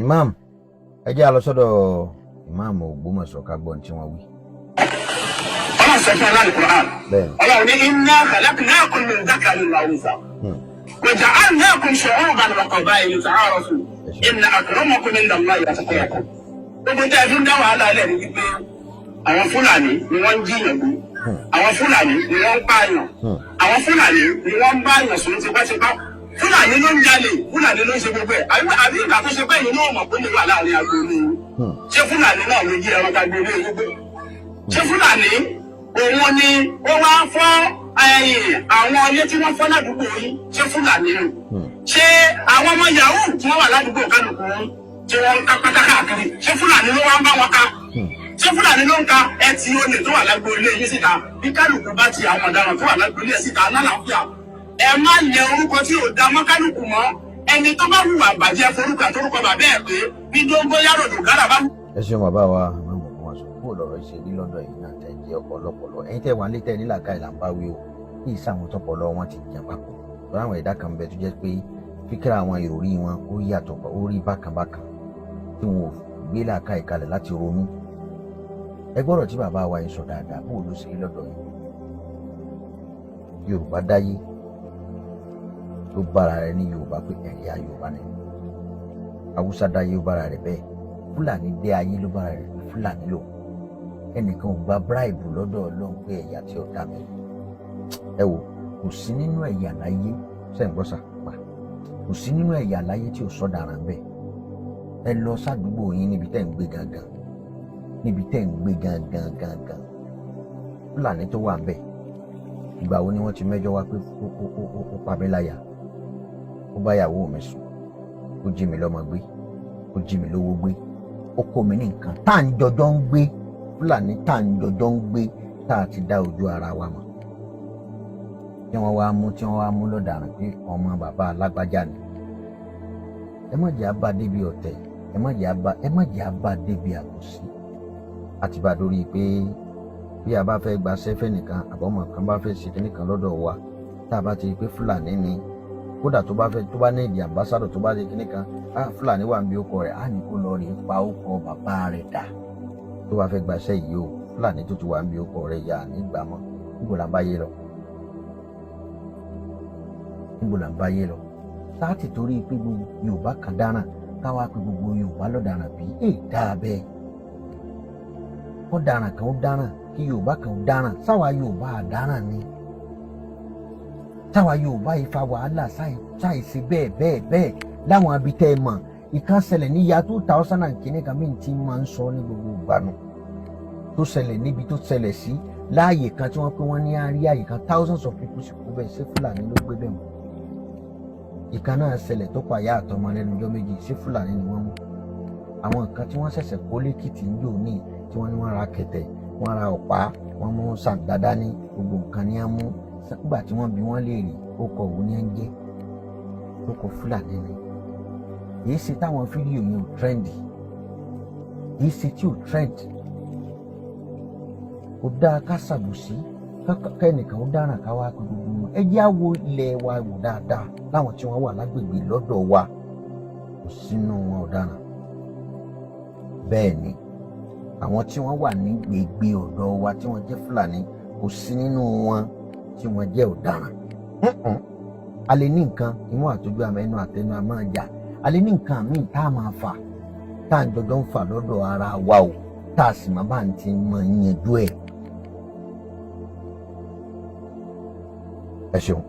Imam, ẹ jẹ́ a lọ sọ́dọ̀ Imam Ògbómọ̀ṣọ́ ká gbọ́ ohun tí wọ́n wí. Ọlọ́run sọ fún aláàlú Quran. Bẹ́ẹ̀ni. Ọlọ́run ní inna khalaqnakum min dhakarin wa untha. Wa ja'alnakum shu'uban wa qaba'ila lita'arafu. Inna akramakum inda Allahi atqakum. Gbogbo tẹ́ ẹ fi ń dá wàhálà lẹ̀ ní wípé àwọn Fúlàní ni wọ́n ń jíyàn gbé. Àwọn Fúlàní ni wọ́n ń pààyàn. Àwọn Fúlàní ni wọ́n ń báyàn sùn tipátipá. Fúlàní ló ń jalè, Fúlàní ló ń ṣe gbogbo ẹ̀. Àbí ìgbà tó ṣe bẹ́ẹ̀ ni náà mọ̀ pé ní wà láàrin agboolé yín. Ṣé Fúlàní náà ló jí ẹran agboolé yín gbé? Ṣé Fúlàní òun ni ó wá fọ́ ẹ̀yìn àwọn ilé tí wọ́n fọ́ ládùúgbò yín? Ṣé Fúlàní ni? Ṣé àwọn ọmọ yahoo tí wọ́n wà ládùúgbò kálukú yín tí wọ́n ń ká pátá káàkiri, ṣé Fúlàní ló wá ń bá wọn ká? Ṣé Fúlàní ló ń ka ẹtì olè tó wà lágbo ilé yín síta? Bí kálukú bá ti àwọn ọ̀daràn tó wà lágbo ilé síta lálàáfíà, ẹ má lẹ orúkọ tí ò da mọ́ kálukú mọ́. Ẹni tó bá hùwà bàjẹ́, forúkọ àtorúkọ bàbá ẹ̀ pé bí dóńgóyàrò dògárà bá. Ẹ ṣeun, bàbá wa Imam Ògbómọ̀ṣọ́. Kó lọ́rọ̀ ṣe rí lọ́dọ̀ yìí náà tẹ́ jẹ́ ọ̀pọ̀lọpọ̀lọ ẹ̀yin tẹ́ wà ní tẹ́ nílàkà ìlà ń bá wí o, kí ìsàwọn tọpọlọ wọn ti jàn papọ̀ lọ́rọ̀. Àwọn ẹ̀dá kan bẹ tó jẹ́ pé fíkìrà àwọn ìròrí wọn ó yàtọ̀, ó rí bákan bákan, tí wọn ò gbé làákà ìkalẹ̀ láti ronú. Ẹ gbọ́dọ̀ tí bàbá wa yìí sọ dáadáa. Bó ló ṣe rí lọ́dọ̀ yìí? Yorùbá dáyé ló bára rẹ̀ ní Yorùbá pé ẹ̀yà Yorùbá ni. Haúsá dáyé ó bára rẹ̀ bẹ́ẹ̀. Fúlàní dé ayé ló bára rẹ̀ pé Fúlàní lò. Ẹnìkan ò gba bribe lọ́dọ̀ Ọlọ́run pé ẹ̀yà tí ó dá mi. Ẹ wò, kò sí nínú ẹ̀yà láyé sẹ́ǹgbọ́sà pa, kò sí nínú ẹ̀yà láyé tí ò sọ̀daràn bẹ́ẹ̀. Ẹ lọ sádùúgbò yín, níbi tẹ́ ń gbé gangan, níbi tẹ́ ń gbé gangan gangan, Fúlàní tó wà ń bẹ̀, ìgbà wo ni wọ́n ti mẹ́jọ wá pé ó pa mí láyà, ó bá ìyàwó mi sùn, ó jí mi lọ́mọ gbé, ó jí mi lówó gbé, ó kó mi ní nǹkan tá à ń jọjọ́ ń gbé? Fúlàní tá à ń jọjọ́ ń gbé, tá a ti dá ojú ara wa mọ̀, tí wọ́n wá mú, tí wọ́n wá mú lọ́daràn pé ọmọ bàbá alágbájá ni. Ẹ má jẹ́ àbá débi ọ̀tẹ̀, ẹ má jẹ́ àbá, ẹ má jẹ́ àbá débi àbòsí. Àti bá dórí pé bí a bá fẹ́ gba sẹ́fẹ̀ nìkan, àbọ̀mọ̀ kan bá fẹ́ ṣe kíní kan lọ́dọ̀ wa, tá a bá ti rí pé Fúlàní ni, kódà tó bá fẹ́, tó bá ní ìdí ambassador, tó bá ṣe kíní kan, á Fúlàní wà níbi ọkọ rẹ̀, á ní kó lọ rí pa ọkọ bàbá rẹ̀ dà. Tó bá fẹ́ gbaṣẹ́ yìí o, Fúlàní tó ti wà níbi ọkọ rẹ̀ yà nígbà mọ́. Níbo là ń bá yé lọ? Níbo là ń bá yé lọ? Láti torí pé gbogbo Yorùbá kan dáràn, káwá pé gbogbo Yorùbá lọ́daràn bí èè dáa bẹ́ẹ̀. Ó dáràn kan, ó dáràn kí Yorùbá kan ó dáràn. Sáwa Yorùbá àdáràn ni, táwa Yorùbá yìí fa wàhálà ṣàìsí bẹ́ẹ̀ bẹ́ẹ̀ bẹ́ẹ̀ láwọn abitẹ́ ẹ mọ̀. Ìkan ṣẹlẹ̀ ní ya 2000 and kìíní kan mí ti máa ń sọ ní gbogbo ìgbànú tó ṣẹlẹ̀ níbi tó ṣẹlẹ̀ sí láàyè kan tí wọ́n pé wọ́n ní àárí àyè kan, thousands of people sì kú bẹ́ẹ̀. Ṣé Fúlàní ló gbé bẹ́ẹ̀ mọ́? Ìkan náà ṣẹlẹ̀ tó pa ìyá àtọmọ lẹ́nu ọjọ́ 2. Ṣé Fúlàní ni wọ́n mú? Àwọn nǹkan tí wọ́n ṣẹ̀ṣẹ̀ kó lẹ́kìtì ń jò ní, tí wọ́n ní wọ́n ra kẹ̀tẹ̀, wọ́n ra ọ̀pá, wọ́n mú sàǹdádá ní gbogbo nǹkan ní á mú. Nígbà tí wọ́n bi wọ́n léèrè, ó kọ òun ní ẹ ń jẹ́, ó kọ Fúlàní ni. Kìí ṣe táwọn fídíò yẹn ò trend, kìí ṣe tí ò trend. Kò dáa ká ṣàbòsí kẹ́nìkan ó dáràn ká wá pé gbogbo wọn. Ẹ jẹ́ á wo ilẹ̀ wa wò dáadáa láwọn tí wọ́n wà lágbègbè lọ́dọ̀ wa, kò sínú wọn ọ̀daràn bẹ́ẹ̀ ni. Àwọn tí wọ́n wà ní gbègbè ọ̀dọ̀ wa tí wọ́n jẹ́ Fúlàní, kò sí nínú wọn tí wọ́n jẹ́ ọ̀daràn. A lè ní nǹkan imú àtọ́jú àmọ́ ẹnu àtẹnu àmọ́ jà. A lè ní nǹkan míì tá a máa fà, tá à ń jọjọ́ ń fà lọ́dọ̀ ara wa o, tá a sì máa bá ń ti máa yanjú ẹ̀. Ẹ ṣeun.